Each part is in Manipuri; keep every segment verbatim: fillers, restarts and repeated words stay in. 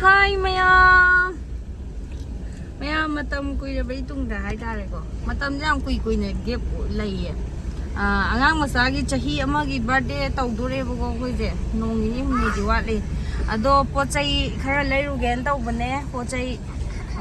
ꯍꯥꯏ ꯃꯌꯥꯝ, ꯃꯌꯥꯝ ꯃꯇꯝ ꯀꯨꯏꯔꯕꯩ ꯇꯨꯡꯗ ꯍꯥꯏꯇꯥꯔꯦꯀꯣ, ꯃꯇꯝꯁꯦ ꯌꯥꯝ ꯀꯨꯏ ꯀꯨꯏꯅ ꯒꯦꯞ ꯂꯩꯌꯦ꯫ ꯑꯥ, ꯑꯉꯥꯡ ꯃꯆꯥꯒꯤ ꯆꯍꯤ ꯑꯃꯒꯤ ꯕꯥꯔꯗꯦ ꯇꯧꯗꯣꯔꯦꯕꯀꯣ ꯑꯩꯈꯣꯏꯁꯦ, ꯅꯣꯡ ꯅꯤꯅꯤ ꯍꯨꯝꯅꯤꯗꯤ ꯋꯥꯠꯂꯤ꯫ ꯑꯗꯣ ꯄꯣꯠ ꯆꯩ ꯈꯔ ꯂꯩꯔꯨꯒꯦꯅ ꯇꯧꯕꯅꯦ꯫ ꯄꯣꯠ ꯆꯩ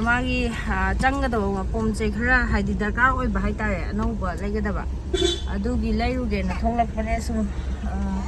ꯃꯥꯒꯤ, ꯑꯥ, ꯆꯪꯒꯗꯕ ꯃꯄꯣꯠ ꯆꯩ ꯈꯔ, ꯍꯥꯏꯗꯤ ꯗꯔꯀꯥꯔ ꯑꯣꯏꯕ ꯍꯥꯏꯇꯥꯔꯦ, ꯑꯅꯧꯕ ꯂꯩꯒꯗꯕ, ꯑꯗꯨꯒꯤ ꯂꯩꯔꯨꯒꯦꯅ ꯊꯣꯛꯂꯛꯄꯅꯦ ꯁꯨꯝ꯫ ꯑꯥ,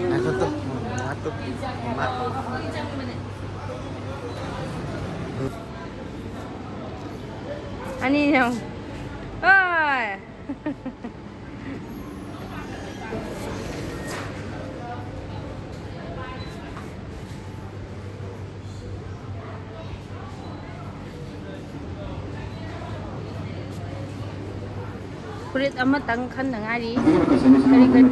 ꯉꯥꯏꯈꯣ ꯇꯨ, ꯃꯃꯥ ꯇꯨ, ꯃꯃꯥ꯫ ꯑꯅꯤ ꯌꯦꯡꯉꯨ꯫ ꯍꯣꯏ꯫ ꯐꯨꯔꯤꯠ ꯑꯃꯇꯪ ꯈꯟꯗ ꯉꯥꯏꯔꯤ꯫ ꯀꯔꯤ ꯀꯔꯤ?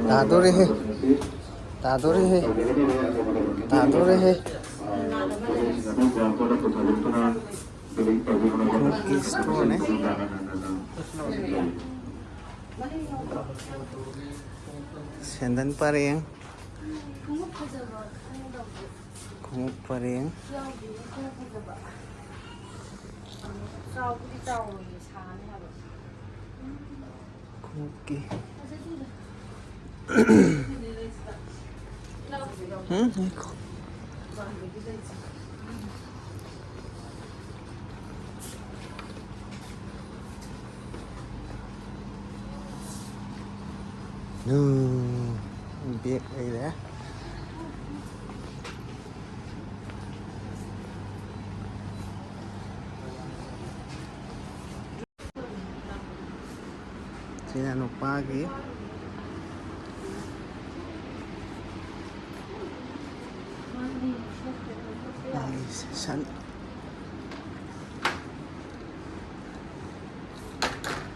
ꯇꯥꯗꯣꯔꯦꯍꯦ꯫ ꯇꯥꯗꯣꯔꯦꯍꯦ꯫ ꯇꯥꯗꯣꯔꯦꯍꯦ꯫ ꯈꯣꯡꯎꯞꯀꯤ ꯁ꯭ꯇꯣꯔꯅꯦ꯫ ꯁꯦꯟꯗꯟ ꯄꯔꯦꯡ꯫ ꯈꯣꯡꯎꯞ ꯄꯔꯦꯡ꯫ ꯆꯥꯎꯕꯨꯗꯤ ꯆꯥꯎꯔꯣꯏꯌꯦ, ꯁꯥꯅꯤ ꯍꯥꯏꯕ꯫ ꯈꯣꯡꯎꯞꯀꯤ꯫ ꯎꯝ, ꯉꯥꯏꯈꯣ꯫ ꯎꯝ, ꯕꯦꯛ ꯂꯩꯔꯦ꯫ ꯁꯤꯅ ꯅꯨꯄꯥꯒꯤ꯫ Session.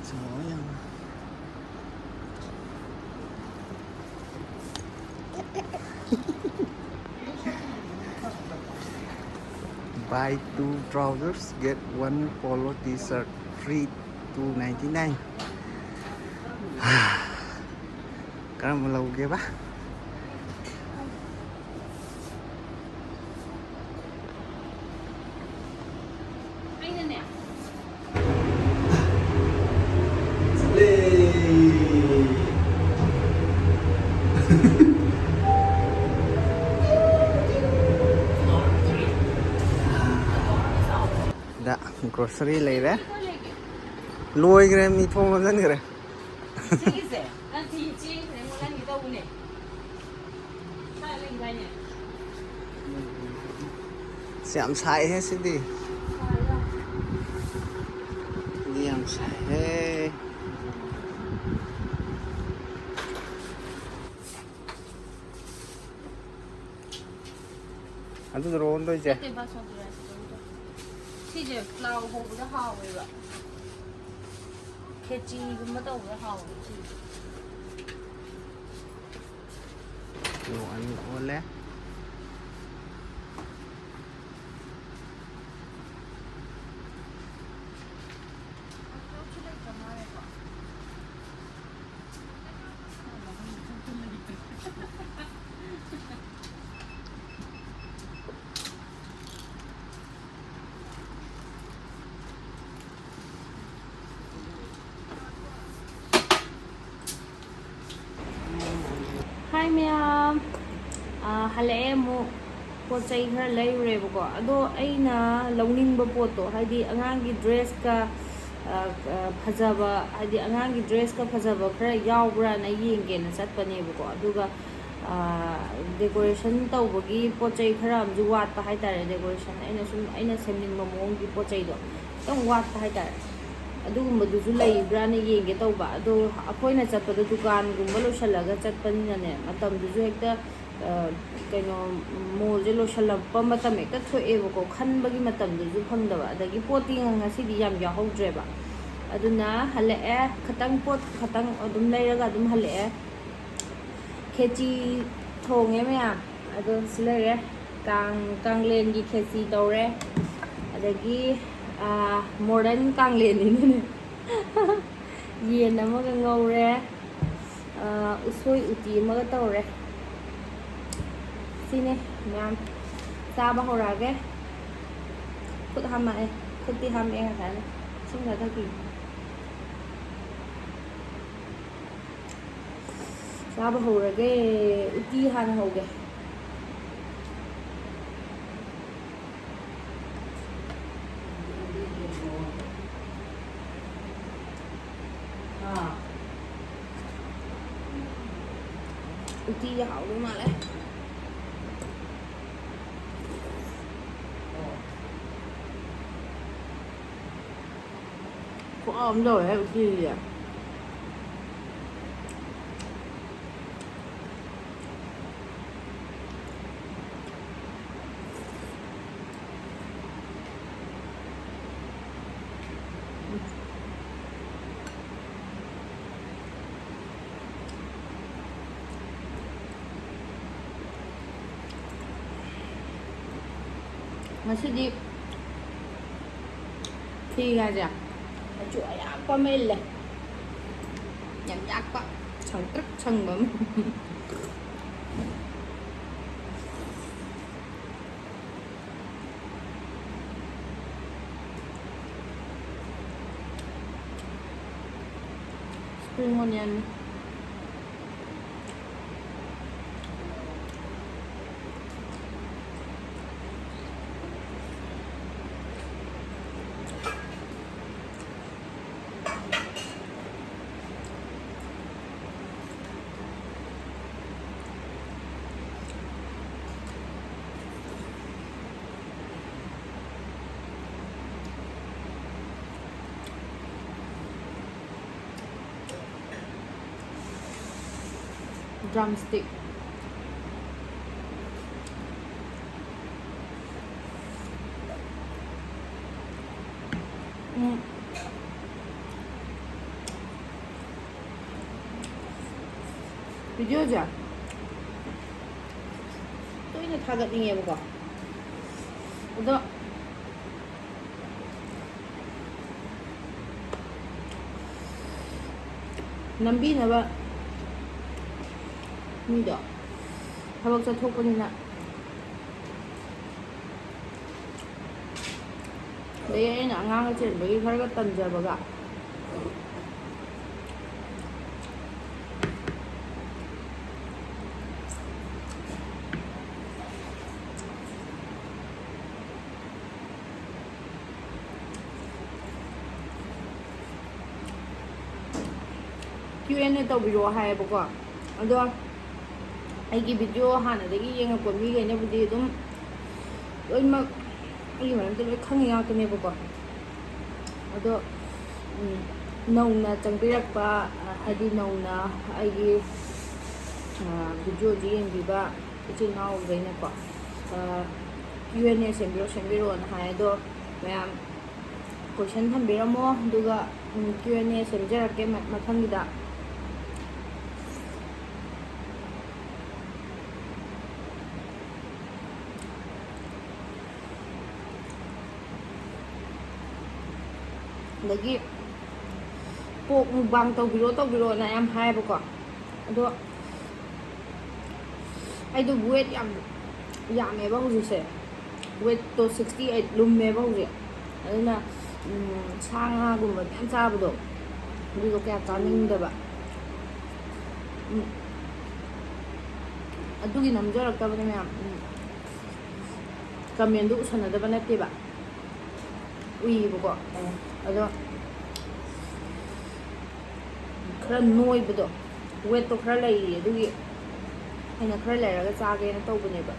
So, ayan. Buy two trousers, get one polo t-shirt free, two ninety-nine. ꯀꯔꯝꯕ ꯂꯧꯒꯦꯕ? ꯑꯩꯅꯅꯦ꯫ ꯗ grocery ꯂꯩꯔꯦ꯫ ꯂꯣꯏꯈ꯭ꯔꯦ, ꯃꯤ ꯊꯣꯡ ꯂꯣꯟꯁꯤꯟꯈ꯭ꯔꯦ꯫ ꯁꯤꯒꯤꯁꯦ ꯅꯪ ꯊꯤ ꯆꯦꯟꯈ꯭ꯔꯦ, ꯃꯣꯠꯍꯟꯒꯦ ꯇꯧꯕꯅꯦ꯫ ꯁ꯭ꯋꯥꯏꯗ ꯂꯩꯈꯤꯗꯥꯏꯅꯦ? ꯑꯁ, ꯌꯥꯝ ꯁꯥꯏꯍꯦ ꯁꯤꯗꯤ꯫ ꯁꯤꯗꯤ ꯌꯥꯝ ꯁꯥꯏꯍꯦ꯫ ꯑꯗꯨꯗꯨꯔꯣ ꯑꯣꯟꯗꯣꯏꯁꯦ? ꯅꯠꯇꯦ, ꯕꯥꯁꯃꯇꯤ ꯔꯥꯏꯁ ꯇꯧꯗꯣ꯫ ꯁꯤꯁꯦ ꯄ꯭ꯂꯥꯎ ꯍꯧꯕꯗ ꯍꯥꯎꯋꯦꯕ꯫ ꯈꯦꯆꯤꯒꯨꯝꯕ ꯇꯧꯕꯗ ꯍꯥꯎꯋꯦꯕ ꯁꯤꯁꯦ꯫ ꯀꯤꯂꯣ ꯑꯅꯤ ꯑꯣꯜꯂꯦ꯫ ꯍꯥꯏ ꯃꯌꯥꯝ, ꯑꯥ, ꯍꯜꯂꯛꯑꯦ ꯑꯃꯨꯛ꯫ ꯄꯣꯠ ꯆꯩ ꯈꯔ ꯂꯩꯔꯨꯔꯦꯕꯀꯣ꯫ ꯑꯗꯣ ꯑꯩꯅ ꯂꯧꯅꯤꯡꯕ ꯄꯣꯠꯇꯣ, ꯍꯥꯏꯗꯤ ꯑꯉꯥꯡꯒꯤ ꯗ꯭ꯔꯦꯁꯀ, ꯑꯥ, ꯑꯥ, ꯐꯖꯕ, ꯍꯥꯏꯗꯤ ꯑꯉꯥꯡꯒꯤ ꯗ꯭ꯔꯦꯁꯀ ꯐꯖꯕ ꯈꯔ ꯌꯥꯎꯕ꯭ꯔꯥꯅ ꯌꯦꯡꯒꯦꯅ ꯆꯠꯄꯅꯦꯕꯀꯣ꯫ ꯑꯗꯨꯒ, ꯑꯥ, decoration ꯇꯧꯕꯒꯤ ꯄꯣꯠ ꯆꯩ ꯈꯔ ꯑꯃꯁꯨ ꯋꯥꯠꯄ ꯍꯥꯏꯇꯥꯔꯦ꯫ Decoration ꯑꯩꯅ ꯁꯨꯝ, ꯑꯩꯅ ꯁꯦꯝꯅꯤꯡꯕ ꯃꯑꯣꯡꯒꯤ ꯄꯣꯠ ꯆꯩꯗꯣ ꯈꯤꯇꯪ ꯋꯥꯠꯄ ꯍꯥꯏꯇꯥꯔꯦ꯫ ꯑꯗꯨꯒꯨꯝꯕꯗꯨꯁꯨ ꯂꯩꯕ꯭ꯔꯥꯅ ꯌꯦꯡꯒꯦ ꯇꯧꯕ꯫ ꯑꯗꯣ ꯑꯩꯈꯣꯏꯅ ꯆꯠꯄꯗꯣ ꯗꯨꯀꯥꯟꯒꯨꯝꯕ ꯂꯣꯏꯁꯤꯜꯂꯒ ꯆꯠꯄꯅꯤꯅꯅꯦ, ꯃꯇꯝꯗꯨꯁꯨ ꯍꯦꯛꯇ ꯀꯩꯅꯣ, ꯃꯣꯜꯁꯦ ꯂꯣꯏꯁꯤꯜꯂꯛꯄ ꯃꯇꯝ ꯍꯦꯛꯇ ꯊꯣꯛꯑꯦꯕꯀꯣ, ꯈꯟꯕꯒꯤ ꯃꯇꯝꯗꯨꯁꯨ ꯐꯪꯗꯕ꯫ ꯑꯗꯒꯤ ꯄꯣꯠꯇꯤ ꯉꯁꯤꯗꯤ ꯌꯥꯝ ꯌꯥꯎꯍꯧꯗ꯭ꯔꯦꯕ꯫ ꯑꯗꯨꯅ ꯍꯜꯂꯛꯑꯦ, ꯈꯇꯪ, ꯄꯣꯠ ꯈꯇꯪ ꯑꯗꯨꯝ ꯂꯩꯔꯒ ꯑꯗꯨꯝ ꯍꯜꯂꯛꯑꯦ꯫ ꯈꯦꯆꯤ ꯊꯣꯡꯉꯦ ꯃꯌꯥꯝ꯫ ꯑꯗꯣ ꯁꯤ ꯂꯩꯔꯦ, ꯀꯥꯡ, ꯀꯥꯡꯂꯦꯟꯒꯤ ꯈꯦꯆꯤ ꯇꯧꯔꯦ꯫ ꯑꯗꯒꯤ ꯃꯣꯗꯔꯟ ꯀꯥꯡꯂꯦꯟꯅꯤꯅꯅꯦ꯫ ꯌꯦꯟ ꯑꯃꯒ ꯉꯧꯔꯦ꯫ ꯎꯁꯣꯏ ꯎꯇꯤ ꯑꯃꯒ ꯇꯧꯔꯦ꯫ ꯁꯤꯅꯦ ꯃꯌꯥꯝ꯫ ꯆꯥꯕ ꯍꯧꯔꯛꯑꯒꯦ꯫ ꯈꯨꯠ ꯍꯥꯝꯃꯛꯑꯦ꯫ ꯈꯨꯠꯇꯤ ꯍꯥꯝꯃꯛꯑꯦ ꯉꯁꯥꯏꯅ꯫ ꯏꯁꯤꯡ ꯈꯔ ꯊꯛꯈꯤꯒꯦ꯫ ꯆꯥꯕ ꯍꯧꯔꯒꯦ꯫ ꯎꯇꯤ ꯍꯥꯟꯅ ꯍꯧꯒꯦ꯫ ꯎꯇꯤ ꯍꯥꯎꯗꯧ ꯃꯥꯜꯂꯦ꯫ ꯈꯨꯍꯥꯎ ꯑꯃ ꯇꯧꯔꯦꯍꯦ ꯎꯇꯤꯁꯦ꯫ ꯉꯁꯤꯗꯤ ꯐꯤꯒꯥꯁꯦ ꯃꯆꯨ ꯑꯌꯥꯛꯄ ꯑꯃ ꯏꯜꯂꯦ꯫ ꯌꯥꯝ ꯌꯥꯛꯄ, ꯁꯪꯇ꯭ꯔꯤꯛ ꯁꯪꯕ ꯑꯃ꯫ Spring onion꯫ Drumstick꯫ ꯚꯤꯗꯤꯑꯣꯁꯦ ꯇꯣꯏꯅ ꯊꯥꯒꯠꯅꯤꯡꯉꯦꯕꯀꯣ, ꯑꯗꯣ ꯅꯝꯕꯤꯅꯕ ꯃꯤꯗꯣ ꯊꯕꯛ ꯆꯠꯊꯣꯛꯄꯅꯤꯅ, ꯑꯗꯩ ꯑꯩꯅ ꯑꯉꯥꯡꯒ ꯆꯦꯟꯕꯒꯤ ꯈꯔꯒ ꯇꯟꯖꯕꯒ꯫ Q and A ꯇꯧꯕꯤꯔꯛꯑꯣ ꯍꯥꯏꯌꯦꯕꯀꯣ꯫ ꯑꯗꯣ ꯑꯩꯒꯤ ꯚꯤꯗꯤꯑꯣ ꯍꯥꯟꯅꯗꯒꯤ ꯌꯦꯡꯉꯛꯄ ꯃꯤꯈꯩꯅꯕꯨꯗꯤ ꯑꯗꯨꯝ ꯂꯣꯏꯅꯃꯛ ꯑꯩꯒꯤ ꯃꯔꯝꯗ ꯂꯣꯏ ꯈꯪꯉꯤ ꯉꯥꯛꯇꯅꯦꯕꯀꯣ꯫ ꯑꯗꯣ ꯎꯝ, ꯅꯧꯅ ꯆꯪꯕꯤꯔꯛꯄ, ꯍꯥꯏꯗꯤ ꯅꯧꯅ ꯑꯩꯒꯤ ꯚꯤꯗꯤꯑꯣꯁꯤ ꯌꯦꯡꯕꯤꯕ ꯏꯆꯤꯜ ꯏꯅꯥꯎꯈꯩꯅꯀꯣ, Q and A ꯁꯦꯝꯕꯤꯔꯣ, ꯁꯦꯝꯕꯤꯔꯣꯅ ꯍꯥꯏ꯫ ꯑꯗꯣ ꯃꯌꯥꯝ ꯀꯣꯏꯁꯟ ꯊꯝꯕꯤꯔꯝꯃꯣ, ꯑꯗꯨꯒ Q and A ꯁꯦꯝꯖꯔꯛꯀꯦ ꯃꯊꯪꯒꯤꯗ꯫ ꯑꯗꯒꯤ ꯄꯣꯛ ꯃꯨꯛꯕꯥꯡ ꯇꯧꯕꯤꯔꯣ, ꯇꯧꯕꯤꯔꯣꯅ ꯌꯥꯝ ꯍꯥꯏꯌꯦꯕꯀꯣ꯫ ꯑꯗꯣ ꯑꯩꯗꯣ ꯋꯦꯠ ꯌꯥꯝ ꯌꯥꯝꯃꯦꯕ ꯍꯧꯖꯤꯛꯁꯦ꯫ ꯋꯦꯠꯇꯣ sixty eight ꯂꯨꯝꯃꯦꯕ ꯍꯧꯖꯤꯛ꯫ ꯑꯗꯨꯅ ꯎꯝ, ꯁꯥ ꯉꯥꯒꯨꯝꯕ ꯃꯌꯥꯝ ꯆꯥꯕꯗꯣ, ꯑꯗꯨꯗꯣ ꯀꯌꯥ ꯆꯥꯅꯤꯡꯗꯕ꯫ ꯎꯝ, ꯑꯗꯨꯒꯤ ꯅꯝꯖꯔꯛꯇꯕꯅꯦ ꯃꯌꯥꯝ꯫ ꯎꯝ, ꯀꯃꯦꯟꯗꯣ ꯎꯁꯟꯅꯗꯕ ꯅꯠꯇꯦꯕ, ꯎꯏꯌꯦꯕꯀꯣ꯫ ꯑꯗꯣ ꯈꯔ ꯅꯣꯏꯕꯗꯣ, ꯋꯦꯠꯇꯣ ꯈꯔ ꯂꯩꯔꯤ, ꯑꯗꯨꯒꯤ ꯑꯩꯅ ꯈꯔ ꯂꯩꯔꯒ ꯆꯥꯒꯦꯅ ꯇꯧꯕꯅꯦꯕ꯫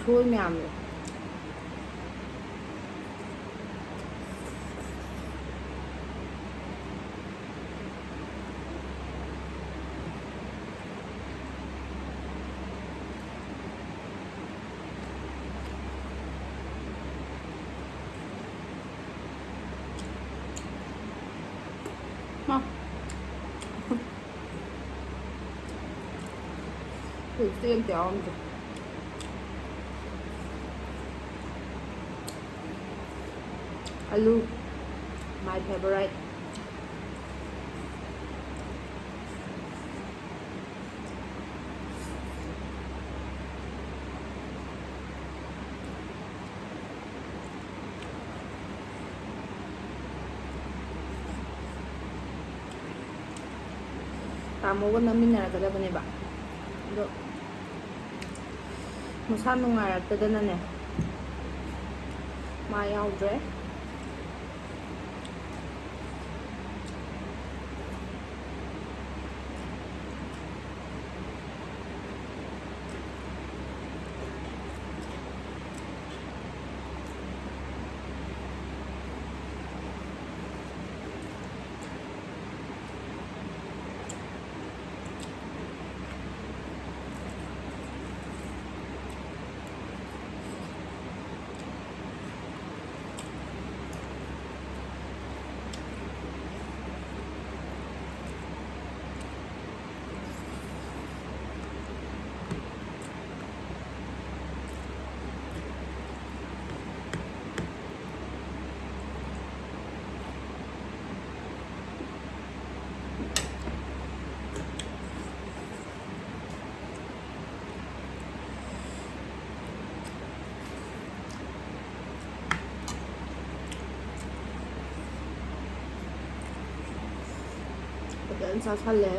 ꯍꯣꯏ ꯃꯌꯥꯝꯗꯣ꯫ ꯃꯥ꯫ ꯍꯧꯖꯤꯛꯇꯤ ꯑꯝꯇ ꯌꯥꯎꯔꯝꯗ꯭ꯔꯦ꯫ ꯑꯂꯨ, my favorite꯫ ꯇꯥꯃꯣꯒ ꯅꯝꯃꯤꯟꯅꯔꯛꯀꯗꯕꯅꯦꯕ꯫ ꯑꯗꯣ ꯃꯁꯥ ꯅꯨꯡꯉꯥꯏꯔꯛꯇꯗꯅꯅꯦ, ꯃꯥ ꯌꯥꯎꯗ꯭ꯔꯦ꯫ ꯐꯖꯅ ꯆꯥꯁꯜꯂꯦ꯫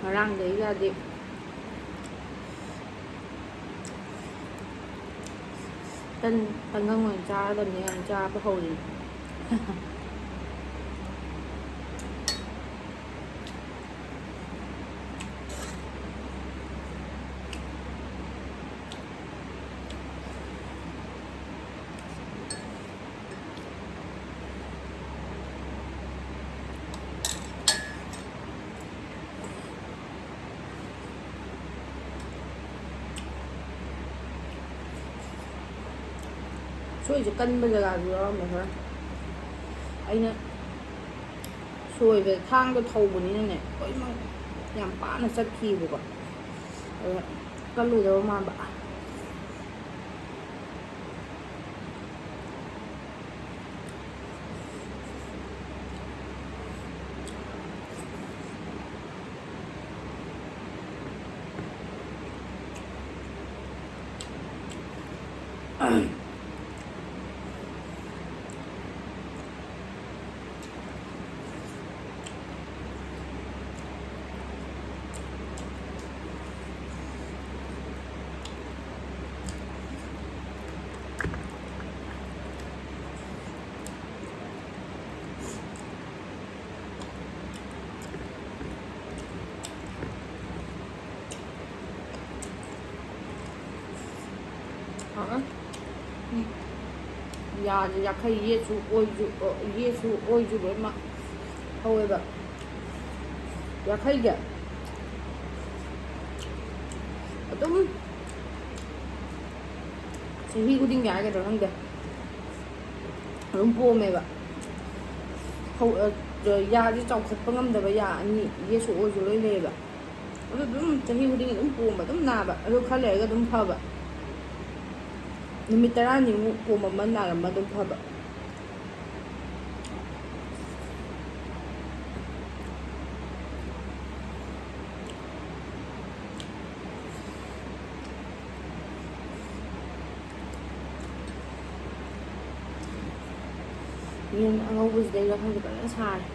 ꯉꯔꯥꯡꯗꯒꯤꯒꯗꯤ ꯇꯟ, ꯇꯟꯒꯪ ꯑꯣꯏꯅ ꯆꯥꯔꯗꯕꯅꯤ ꯀꯥꯏꯅ ꯆꯥꯕ ꯍꯧꯔꯤꯅꯤ꯫ ꯁꯣꯏꯁꯦ ꯀꯟꯕ ꯖꯒꯥꯁꯨ ꯌꯥꯎꯔꯝꯃꯦ ꯈꯔ꯫ ꯑꯩꯅ ꯁꯣꯏꯕ ꯊꯥꯡꯗꯣ ꯊꯧꯕꯅꯤꯅꯅꯦ, ꯂꯣꯏꯅꯃꯛ ꯌꯥꯝ ꯄꯥꯅ ꯆꯠꯈꯤꯕꯀꯣ꯫ ꯑꯗ ꯀꯜꯂꯣꯏꯗꯕ ꯃꯥꯟꯕ꯫ ꯑ, ꯎꯝ꯫ ꯌꯥꯁꯦ ꯌꯥꯈꯩ, ꯌꯦꯠꯁꯨ ꯑꯣꯏꯁꯨ, ꯑ, ꯌꯦꯠꯁꯨ ꯑꯣꯏꯁꯨ ꯂꯣꯏꯅꯃꯛ ꯍꯧꯋꯦꯕ꯫ ꯌꯥꯈꯩꯁꯦ ꯑꯗꯨꯝ ꯆꯍꯤ ꯈꯨꯗꯤꯡꯒꯤ ꯍꯥꯏꯒꯗ꯭ꯔꯥ ꯈꯪꯗꯦ, ꯑꯗꯨꯝ ꯄꯣꯝꯃꯦꯕ꯫ ꯍꯧ-, ꯑ, ꯌꯥꯁꯦ ꯆꯥꯎꯈꯠꯄ ꯉꯝꯗꯕ ꯌꯥ ꯑꯅꯤ, ꯌꯦꯠꯁꯨ ꯑꯣꯏꯁꯨ ꯂꯣꯏ ꯂꯩꯌꯦꯕ꯫ ꯑꯗꯨ ꯑꯗꯨꯝ ꯆꯍꯤ ꯈꯨꯗꯤꯡꯒꯤ ꯑꯗꯨꯝ ꯄꯣꯝꯕ, ꯑꯗꯨꯝ ꯅꯥꯕ, ꯑꯗꯨ ꯈꯔ ꯂꯩꯔꯒ ꯑꯗꯨꯝ ꯐꯕ꯫ ꯅꯨꯃꯤꯠ ꯇꯔꯥꯅꯤꯃꯨꯛ ꯄꯣꯝꯃꯝꯃ ꯅꯥꯔꯝꯃ ꯑꯗꯨꯝ ꯐꯕ꯫ ꯌꯦꯟ ꯑꯉꯧꯕꯁꯤꯗꯩꯗ ꯈꯪꯗꯦ ꯐꯖꯅ ꯁꯥꯔꯦ꯫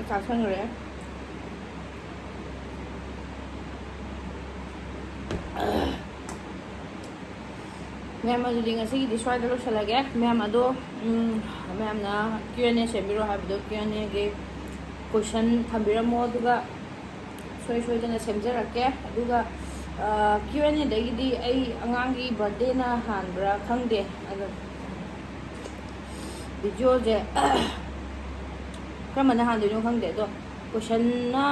ꯆꯥꯁꯟꯈ꯭ꯔꯦ꯫ ꯃꯌꯥꯝ, ꯑꯗꯨꯗꯤ ꯉꯁꯤꯒꯤꯗꯤ ꯁ꯭ꯋꯥꯏꯗ ꯂꯣꯏꯁꯤꯜꯂꯒꯦ꯫ ꯃꯌꯥꯝ ꯑꯗꯣ, ꯎꯝ, ꯃꯌꯥꯝꯅ Q and A ꯁꯦꯝꯕꯤꯔꯣ ꯍꯥꯏꯕꯗꯣ, Q and A ꯒꯤ question ꯊꯝꯕꯤꯔꯝꯃꯣ, ꯑꯗꯨꯒ ꯁꯣꯏ ꯁꯣꯏꯗꯅ ꯁꯦꯝꯖꯔꯛꯀꯦ꯫ ꯑꯗꯨꯒ ꯀ꯭ꯌꯨ ꯑꯦꯟ ꯑꯦꯗꯒꯤꯗꯤ ꯑꯩ ꯑꯉꯥꯡꯒꯤ ꯕꯥꯔꯗꯦꯅ ꯍꯥꯟꯕ꯭ꯔꯥ ꯈꯪꯗꯦ꯫ ꯑꯗꯣ ꯚꯤꯗꯤꯑꯣꯁꯦ ꯀꯔꯝꯕꯅ ꯍꯥꯟꯗꯣꯏꯅꯣ ꯈꯪꯗꯦ꯫ ꯑꯗꯣ ꯀꯣꯏꯁꯟꯅ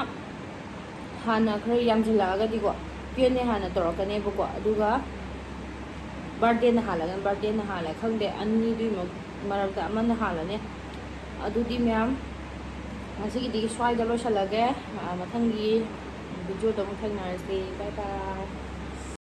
ꯍꯥꯟꯅ ꯈꯔ ꯌꯥꯝꯁꯤꯜꯂꯛꯑꯒꯗꯤꯀꯣ, ꯀ꯭ꯌꯨ ꯑꯦꯟ ꯑꯦ ꯍꯥꯟꯅ ꯇꯧꯔꯛꯀꯅꯦꯕꯀꯣ꯫ ꯑꯗꯨꯒ ꯕꯥꯔꯗꯦꯅ ꯍꯥꯜꯂꯒꯅ ꯕꯥꯔꯗꯦꯅ ꯍꯥꯜꯂꯦ꯫ ꯈꯪꯗꯦ, ꯑꯅꯤꯗꯨꯒꯤ ꯃ- ꯃꯔꯛꯇ ꯑꯃꯅ ꯍꯥꯜꯂꯅꯤ꯫ ꯑꯗꯨꯗꯤ ꯃꯌꯥꯝ, ꯉꯁꯤꯒꯤꯗꯤ ꯁ꯭ꯋꯥꯏꯗ ꯂꯣꯏꯁꯤꯜꯂꯒꯦ꯫ ꯑ, ꯃꯊꯪꯒꯤ ꯚꯤꯗꯤꯑꯣꯗ ꯑꯃꯨꯛ ꯊꯦꯡꯅꯔꯁꯤ꯫ ꯕꯥꯏ ꯕꯥꯏ꯫